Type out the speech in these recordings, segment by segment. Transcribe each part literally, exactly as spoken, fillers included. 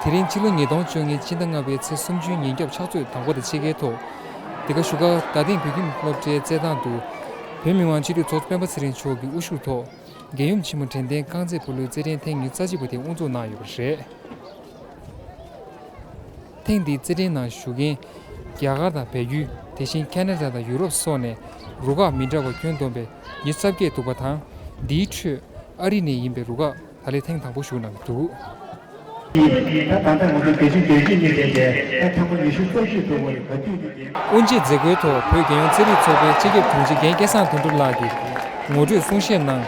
དེ་རིང་ཕྱི་ལོ་ཉིས་སྟོང་བཅོ་ལྔའི་ཕྱི་ཟླ་ལྔ་པའི་ཚེས་སུམ་ཅུའི་ཉིན་རྒྱབ་ཕྱག་ཚོད་དང་པོ་དང་ཕྱེད་ཀའི་ཐོག་འདི་ག་བཞུགས་སྒར་རྡ་སྟེང་བོད་ཁྱིམ་སློབ་གྲྭའི་རྩེད་ཐང་དུ་བོད་མི་མང་སྤྱི་འཐུས་ཚོགས་གཙོ་སྤེན་པ་ཚེ་རིང་མཆོག་གི་དབུ་བཞུགས་ཐོག་རྒྱལ་ཡུམ་ཆེན་མོ་དྲན་རྟེན་རྐང་རྩེད་སྤོ་ལོའི་རྩེད་འགྲན་ཐེངས་ཉི་ཤུ་རྩ་གཅིག་པ་དེ་དབུ་འཛུགས་གནང་ཡོད་པ་རེད། ཐེངས་འདིའི་རྩེད་འགྲན་ནང་ཞུགས་མཁན་རྒྱ་གར་དང་བལ་ཡུལ། དེ་བཞིན་ཁེ་ན་ཌ་དང་ཡུ་རོབ་སོགས་ནས་རུ་ཁག་མི་འདྲ་བ་ཁྱོན་བསྡོམས་པའི་ཉི་ཤུ་རྩ་བརྒྱད་འདུག་པ་དང་། འདིའི་ཁྲོད་ཨ་རི་ནས་ཡིན་པའི་རུ་ཁག་ད་ལན་ཐེངས་དང་པོ་ཞུགས་གནང་གི་འདུག་ད་ད་ལྟ་ང་ཚོ་བེད་སྤྱོད་བེད་སྤྱོད་གཉིས་ལྡན་པའི་ད་ཐེངས་མ་ཉི་ཤུ་རྩ་གཅིག་འགྲོ་བ་རེད། ག་དུས་དེ་དབུ་འབྱེད་མཛད་སྒོའི་ཐོག་བོད་རྒྱལ་ཡོངས་རྩེད་རིགས་ཚོགས་པའི་སྤྱི་ཁྱབ་དྲུང་ཆེ་རྒན་སྐལ་བཟང་དོན་གྲུབ་ལགས་ཀྱིས་ངོ་སྤྲོད་གསུང་བཤད་ནང་།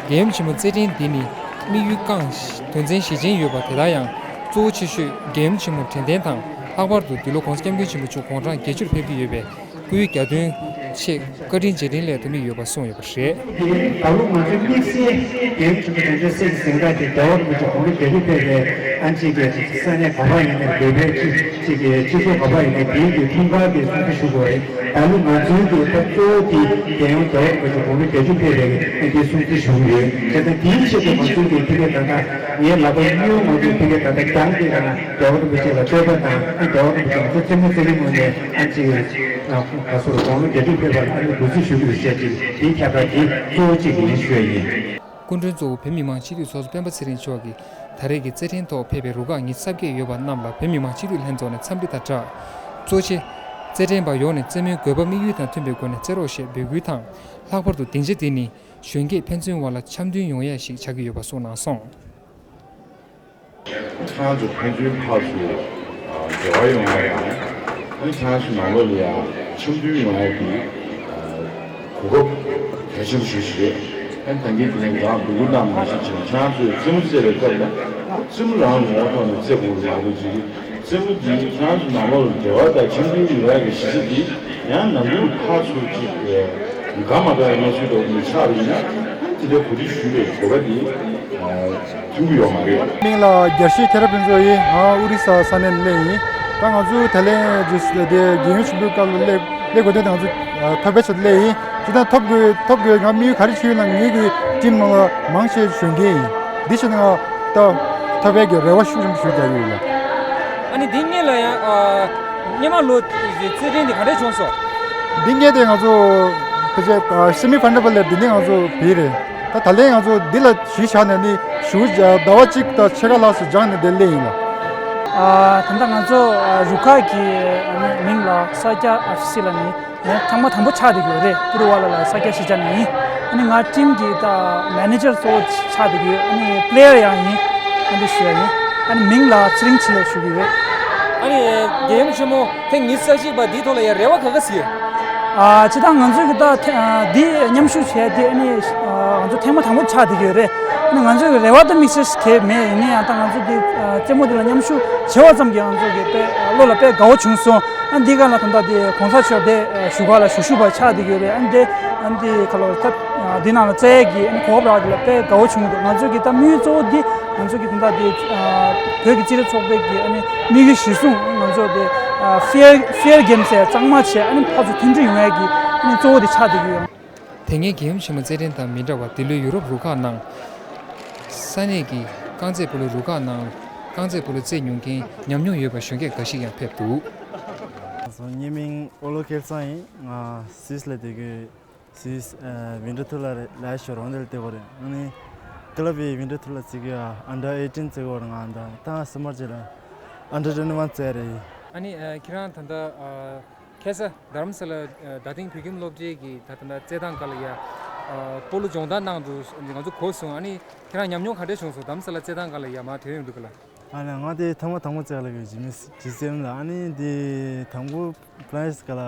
རྒྱལ་ཡུམ་ཆེན་མོ་རྩེད་འགྲན་འདི་ནི་དམིགས་ཡུལ་རྐང་བཞི་དོན་ཚན་བཞི་ཅན་ཡོད་པ། དེ་དག་ཡང་གཙོ་བོ་ཆེ་ཤོས་རྒྱལ་ཡུམ་ཆེན་མོ་དྲན་རྟེན་དང་། ལྷག་པར་དུ་འདི་ལོ་༸གོང་ས་༸སྐྱབས་མགོན་ཆེན་པོ་མཆོག་དགུང་གྲངས་བརྒྱད་ཅུར་ཕེབས་ཀྱི་ཡོད་པས། སྐུའི་གྱ་སྟོན་ཆེད་བཀའ་དྲིན་རྗེས་དྲན་སླད་དུ་དམིགས་ཡོད་པ་གསུངས་ཡོད་པ་རེད། ད་ལོ་ང་ཚོའི་དམིགས་བསལ་རྒྱལ་ཡུམ་ཆེན་མོ་དྲན་རྟེན་གཟེངས་རྟགས་དེ་རྒྱལ་བ་རིན་པོ་ཆེ་དགུང་ལོ་བརྒྱད་ཅུ་ཕེབས་པའི་ཨ་ཅེ་གི་ས་གནས་ག་པར་ཡིན་ནའི་བོད་པའི་སྤྱི་གཅིག་གི་སྤྱི་ཚོགས་ག་པར་ཡིན་ནའི་དེའི་གི་འཁྲུངས་སྐར་དེ་སྲུང་བརྩི་ཞུ་དགོས་རེད། ད་ལོ་ང་ཚོའི་གི་ད་གཙོ་བོ་དེ་རྒྱལ་ཡོངས་རྒྱལ་བ་རིན་པོ་ཆེ་དགུང་ལོ་བརྒྱད་ཅུ་ཕེབས་པའི་ཨ་དེ་སྲུང་བརྩི་ཞུ་གི་ཡོད། བྱས་ཙང་དེའི་ཆེད་དུ་ང་ཚོའི་གི་ཕ་གི་ད་ལྟ་ངའི་ལག་པ་གཉིས་པོ་ང་ཚོའི་ཕ་གི་ད་ལྟ་རྒྱང་དེ་ད་ལྟ་རྒྱལ་བ་རིན་པོ་ཆེ་ལ་བསྟོད་པ་དང་ཨ་རྒྱལ་བ་རིན་པོ་ཆེ་ང་ཚོ་རྩེད་མོ་རྩེ་གི་ངོས་ནས་ཨ་ཅེ་ག་སོ་རུ་དགུང་ལོ་བརྒྱད་ཅུ་ཕེབས་པ་ལ་ཨ་ནི་གུས་བརྩི་ཞུ་གི་ཡོད་བཤད་ཅིག་དེའི་ཁྱབ་བསྒྲགས་དེ་གཙོ་བོ་གཅིག་ཡིན་ཞུ་ཡ་ཡིན། སྐུ་མགྲོན་གཙོ་བོ་བོད་མི་མང་སྤྱི་འཐུས་ཚོགས་གཙོ་སྤེན་པ་ཚེ་རིང་མཆོག་གིས་ད་རེས་ཀྱི་རྩེད་འགྲན་ཐོག་ཕེབས་པའི་རུ་ཁག་ཉི་ཤུ་རྩ་བརྒྱད་ཡོད་པ་རྣམས་ལ་བོད་མི་མང་སྤྱི་འཐུས་ལྷན་ཚོགས་ནས་འཚམས་འདྲི་དང་སྦྲགས། གཙོ་ཆེ་རྩེད་འགྲན་པ་ཡོངས་ནས་རྩེད་མོའི་དགོས་པ་དམིགས་ཡུལ་དང་མཐུན་པའི་སྒོ་ནས་རྩེད་རོགས་ཞེས་འབོད་སྐུལ་དང་། ལྷག་པར་དུ་སྡིངས་ཆ་འདི་ནི་གཞོན་སྐྱེས་ཕན་ཚུན་དབར་ལ་འཆམ་མཐུན་ཡོང་ཡ་ཞིག་ཆགས་ཀྱི་ཡོད་པ་གསུངས་གནང་སོང་། ཁྱེད་རང་ཚོ་ཕན་ཚུན་ཕར་ཚུར་འབྲེལ་བ་ཡོང་བ་དང་། ཨ་ནི་ཁྱེད་རང་ཚོ་ནང་ལོགས་ལ་ཡང་འཆམ་མཐུན་ཡོང་ཡ་གི་གོ་སྐབས་གལ་ཆེན་པོ་ཞིག་རེད། ཨ་ནི་ད་གིན་དེ་ནས་རང་འབོད་སྐུལ་གནང་མ་ཤེས་ཀྱང་ཁྱེད་རང་ཚོས་རྩེད་མོ་རྩེ་བའི་སྐབས་ལ་རྩེད་མོ་རང་ངོ་ཐོག་ནས་རྩེ་དགོས་ཀྱི་མ་རེད་ཟེར་གྱི། རྩེད་མོ་འདི་ཁྱེད་རང་ཚོ་ནང་ལོགས་ལ་འབྲེལ་བ་དང་འཆམ་མཐུན་ཡོང་ཡ་གི་གཞི་རྩ་འདི་ཡང་ནང་ཁུལ་ཕར་ཚུར་གཅིག་དགའ་མ་དགའ་ཡི་གནས་ཚུལ་འདྲ་བོ་འདི་ཆགས་པ་ཡིན་ན་དེ་འདྲའི་གོ་སྒྲིག་ཞུ་བའི་གོ་སྐབས་འདི་ཐོན་གྱི་ཡོད་མ་རེད། མིང་ལ་རྒྱལ་སྲས་ཐེ་ར་ཕུན་ཚོགས་ཡིན། ང་ཨོ་རི་ས་ས་གནས་ནས་སླེབས་ཡིན། ད་ང་ཚོ་ད་ལན་རྒྱལ་ཡུམ་ཆེན་མོའི་སྐབས་ལ་སླེབས་སླེབས་དགོས་དོན་དེ་ང་ཚོ་ཐོབ་པའི་ཆེད་དུ་སླེབས་ཡིན། ཇི་ལྟར་ཐོབ་དགོས་ཐོབ་དགོས་ང་དམིགས་ཡུལ་ག་རེ་བྱས་ཡོད་ན་ངེད་ཀྱི་ཊིམ་ནང་ལ་མང་ཆེ་གཞོན་སྐྱེས་ཡིན། འདི་བྱས་ན་ང་ད་ཐོབ་པའི་གི་རེ་བ་ཤུགས་ཆེན་པོ་ཞིག་རྒྱག་གི་ཡོད་ལ། ཨ་ནི་འདི་སྔོན་ལ་ཡང་ཨ་སྔོན་མ་ལོ་རྩེད་འགྲན་འདི་ག་འདྲས་བྱུང་སོང་། འདི་སྔོན་དེ་ང་ཚོ་ཕལ་ཆེར་སེ་མི་ཕའི་ནལ་བར་ལས་འདི་ནས་ང་ཚོ་བུད་རེད། ད་ད་ལན་ང་ཚོ་འདི་ལ་གཞི་བཞག་ནས་ནི་ཞུ་ཟླ་བ་གཅིག་དང་ཕྱེད་ཀ་ལྷག་ཙམ་སྦྱངས་ནས་འདིར་སླེབས་ཡིན་ལ། ཨ་ད་ལྟ་ང་ཚོ་ཨ་རུ་ཁག་གི་ཨ་ནི་མིང་ལ་ས་སྐྱ་ཨེཕ་སི་ལ་ནི། ངས་ཚང་མ་དང་པོ་ཆགས་བསྡད་ཀྱི་ཡོད་རེད། པུ་རུ་ཝ་ལ་ལ་ས་སྐྱ་གཞིས་ཆགས་ནས་ཡིན། ཨ་ནི་ང་ཊིམ་གྱི་ད་མེ་ནེ་ཇར་གཙོ་བོ་ཆགས་བསྡད་ཀྱི་ཡོད། ཨ་ནི་པི་ལེ་ཡར་ཡང་ཡིན། ཨ་འདི་ཞུ་ཡ་ཡིན། ཨ་ནི་མིང་ལ་ཚེ་རིང་འཕྲིན་ལས་ཞུ་གི་ཡོད། ཨ་ནི་རྒྱལ་ཡུམ་ཆེན་མོ་ཐེངས་ཉི་ཤུ་རྩ་གཅིག་པ་འདིའི་ཐོག་ལ་ཡང་རེ་བ་ག་ག་ཟིག་ཡོད། ཨ་སྤྱིར་བཏང་ང་ཚོས་ཀྱི་ད་ཐེ་ཨ་འདི་མཉམ་ཞུགས་བྱས་ཏེ་ཨ་ནི་ཨ་ང་ཚོ་ཐེངས་མ་དང་པོ་ཆགས་བསྡད་ཀྱི་ཡོད་རེད། ཨ་ནི་ང་ཚོས་ཀྱི་རེ་བ་ད་དམིགས་བསལ་ཞིག་གང་ཡང་མེད། ཡིན་ན་ཡང་ད་ང་ཚོ་འདི་ཨ་རྩེད་མོ་འདི་ལ་མཉམ་ཞུགས་བྱས་པ་ཙམ་གྱིས་ང་ཚོ་གི་དཔེ་བློ་ལ་དཔེ་དགའ་བོ་བྱུང་སོང་། ཨ་འདི་ག་ལ་ད་ལྟ་དེ་གོང་ས་མཆོག་དེ་བཞུགས་སྒར་ལ་བཞུགས་ཞུ་བ་ཆགས་བསྡད་ཡོད་རེད། ཨ་འདི་ཨ་འདི་ག་ལ་ད་འདི་ནང་ལ་བཙལ་གྱི་ཨ་ནི་གོ་སྐབས་རག་གི་ལ་དཔེ་དགའ་བོ་བྱུང་འདུག་ང་ཚོ་གི་ད་དམིགས་ཡུལ་གཙོ་བོ་འདི་ང་ཚོ་གི་ད་ལྟ་དེ་བོད་ཀྱི་རྩེད་རིགས་ཚོགས་པའི་གི་ཨ་ནི་དམིགས་ཡུལ་གཞིར་བཟུང་ང་ཚོ་དེ་ཕེར་ཕེར་གེམ་ཟེར་གཙང་མ་བྱས་ཨ་ནི་ཕར་ཚུར་མཐུན་སྒྲིལ་ཡོང་ཡས་ཀྱི་ཨ་ནི་གཙོ་བོ་དེ་ཆགས་བསྡད་ཀྱི་ཡོད། དེ་སྔའི་རྒྱལ་ཡུམ་ཆེན་མོ་རྩེད་འགྲན་དང་མི་འདྲ་བར་འདི་ལོའི་ཡུ་རོབ་རུ་ཁག་ནང་ས་གནས་ཀྱི་རྐང་རྩེད་སྤོ་ལོའི་རུ་ཁག་ནང་རྐང་རྩེད་སྤོ་ལོ་རྩེད་མྱོང་མཁན་ཉམས་མྱོང་ཡོད་པའི་གཞོན་སྐྱེས་འགའ་ཞིག་ཡང་ཕེབས་འདུག་ངའི་མིང་ཨོ་ལོ་སྐལ་བཟང་ཡིན། ང་སུད་སི་ལ་བསྡད་ཀྱི་ཡོད། སུད་སི་ཨ་ཝིན་ཊར་ཐུར་ལ་རེད། ལའི་ཤོ་རོང་དེ་ལ་བསྡད་ཀྱི་ཡོད་རེད། ཨ་ནི་ཀི་ལབ་ཡི་ཝིན་ཊར་ཐུར་ལ་བརྩི་གི་ཡོད། ཨན་ཌར་ཨེ་ཊིན་བརྩི་གི་ཡོད་རེད། ང་ད་ད་སུ་མར་རྗེས་ལ་ཨན་ཌར་ཊུ་ཝེན་ཊི་ཝན་བརྩི་རེད། ཨ་ནི་ཨ་ཁྱེད་རང་ད་ལྟ་ཨ། ཁ་སང་རྡ་རམ་ས་ལ་རྡ་སྟེང་བོད་ཁྱིམ་སློབ་གྲྭའི་གི་ད་ལྟ་རྩེད་ཐང་སྒང་ལ་ཡ་སྤོ་ལོ་སྦྱོང་བརྡར་གནང་འདུག་ང་ཚོ་གོ་སོང་། ཨ་ནི་ཁྱེད་རང་ཉམས་མྱོང་ག་འདྲས་བྱུང་སོང་། རྡ་རམ་ས་ལ་རྩེད་ཐང་སྒང་ལ་ཡ་མར་ཐོན་ཡོང་དུས་སྒང་ལ། ཨ་ནི་ང་དེ་ཐེངས་མ་དང་པོ་རྩེད་ག་ལ་གི་ཇི་མི་ཇི་སེམ་ལ། ཨ་ནི་དེ་དང་པོ་པི་རའི་ཛི་སྒང་ལ་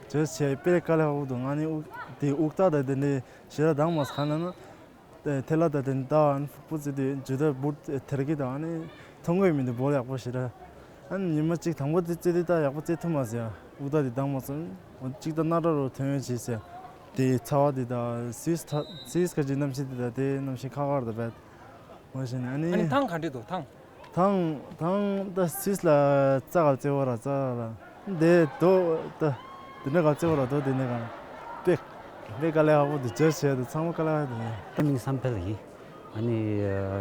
ཇོས་བྱས་དཔེ་དཀའ་ལས་ཁག་པོ་འདུག་ང་ནི་དབུགས་དེ་དབུགས་རྟགས་དང་དེ་འདྲའི་ཞེ་དྲག་འདང་མ་སོང་། ག་ན་ན། ཐལ་བ་དང་དེ་འདྲ་ཨ་ནི་སྤུ་རྩེ་དུས་ཇུ་ད་འབུར་ཐེར་གི་དང་ཨ་ནི་མཐོང་གི་མི་འདུག་བོལ་ཡག་པོ་ཞེ་དྲག་ཨ་ནི་ཉི་མ་གཅིག་དང་པོ་དེ་རྩེ་དུས་ད་ཡག་པོ་རྩེ་ཐུབ་མ་སོང་། ཡ་དབུགས་རྟགས་དེ་འདང་མ་སོང་། འོ་གཅིག་ད་སྣ་ཁྲག་རོ་ཐོན་ཡོང་བྱས་ཟེར། དེ་ཚ་བ་དེ་དང་སུད་སི་ཐ་སུད་སི་ཁ་ཅིག་གནམ་གཤིས་དེ་དང་དེ་གནམ་གཤིས་ཁག་ཁག་རེད་ད་བད། འོ་བྱས་ནས་ཨ་ནི། ཨ་ནི་ཐང་ག་འདྲས་འདུག་ཐང་། ཐང་ཐང་ད་སུད་སི་ལ་རྩ་ག་རྩེ་བ་ར་རྩ་ལ་འདི་དོ་ད་འདི་འདྲ་ག་རྩེ་བ་ར་དོ་འདི་འདྲ་ག་དཔེ་དཔེ་དཀའ་ལས་ཁག་པོ་འདུག་ཇོས་བྱས་ད་ཚང་མ་དཀའ་ལས་ཁག་འདུག་ད་མིང་བསམ་འཕེལ་ཡིན། ཨ་ནི་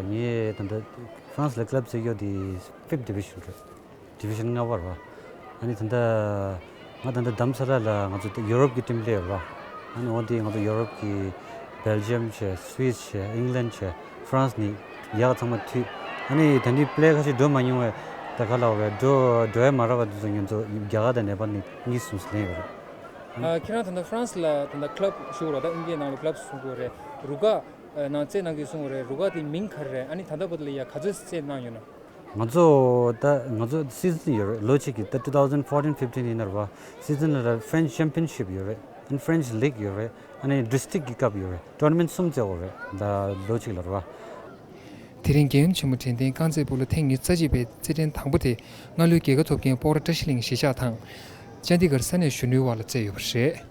ངས་ད་ལྟ་ ཧྥ་རན་སི་ལ་ཀླབ་རྩེ་རྒྱུ་དེ་ཕིབ་ཌི་བི་ཤན་རེད། ཌི་བི་ཤན་ལྔ་པ་རེད་བ། ཨ་ནི་ད་ལྟ་ང་ད་ལྟ་རྡ་རམ་ས་ལ་ལ་ང་ཚོ་ཡུ་རོབ་ཀྱི་ཊིམ་སླེབས་ཡོད་རེད་བ། ཨ་ནི་འོ་དེ་ང་ཚོ་ཡུ་རོབ་ཀྱི་སྦེལ་ཇི་ཡམ་བྱས། སུ་ཝིས་བྱས། ཨིང་ལན་བྱས། ཧྥ་རན་སི་ནས་ཡག་ཚང་མ་མཐུད། ཨ་ནི་ད་ནི་པི་ལེ་ཁ་ཤས་འགྲོ་མ་མྱོང་བས། ད་ག་ལབ་དགོས་རེད། འགྲོ་འགྲོ་ཡ་མ་རག་པ་དེ་ཚོ་ང་ཚོ་རྒྱ་གར་དང་ནེ་པཱལ་ནས་གཉིས་གསུམ་ལེན་ཡོད་རེད། ཨ། ཁྱེད་རང་ད་ལྟ་ཧྥ་རན་སི་ལ་ད་ལྟ་ཀླབ་ཞུགས་རོགས་ད་དབྱིན་སྐད་ནང་ལ་ཀླབ་གསུང་གི་ཡོད་རེད། རུ་ཁག་ནང་རྩེད་གནང་གི་གསུང་གི་ཡོད་རེད། རུ་ཁག་དེ་མིང་ག་རེ་རེད། ཨ་ནི་ད་ལྟ་བར་དུ་ལ་ཡ་ག་ཚོད་རྩེད་གནང་ཡོད་ན། ང་ཚོ་ད་ང་ཚོ་སི་ཛན་ཡོད་རེད། ལོ་གཅིག་གི་ད་two thousand fourteen fifteen ཡིན་ན་རེད་བ། སི་ཛན་ལ་ཧྥ་རན་སི་ཅེམ་པི་ཡན་ཤིབ་ཡོད་རེད། ཨ་ནི་ཧྥ་རན་སི་ལིག་ཡོད་རེད། ཨ་ནི་ཌི་སི་ཊིག་གི་ཀབ་ཡོད་རེད། ཊོར་ན་མེན་ཊི་གསུམ་རྩེ་དགོས་རེད་ད་ལོ་གཅིག་ལ་རེད་བ། དེ་རིང་རྒྱལ་ཡུམ་ཆེན་མོ་དྲན་རྟེན་རྐང་རྩེད་སྤོ་ལོ་ཐེངས་ཉི་ཤུ་རྩ་གཅིག་པའི་རྩེད་འགྲན་དང་པོ་དེ་སྔ་ལོའི་རྒྱལ་ཁ་ཐོབ་མཁན་སྤོག་ར་བཀྲ་ཤིས་གླིང་གཞིས་ཆགས་དང་། ཅན་དི་གར་ས་གནས་གཞོན་ནུའི་དབར་ལ་རྩེས་ཡོད་པ་རེད།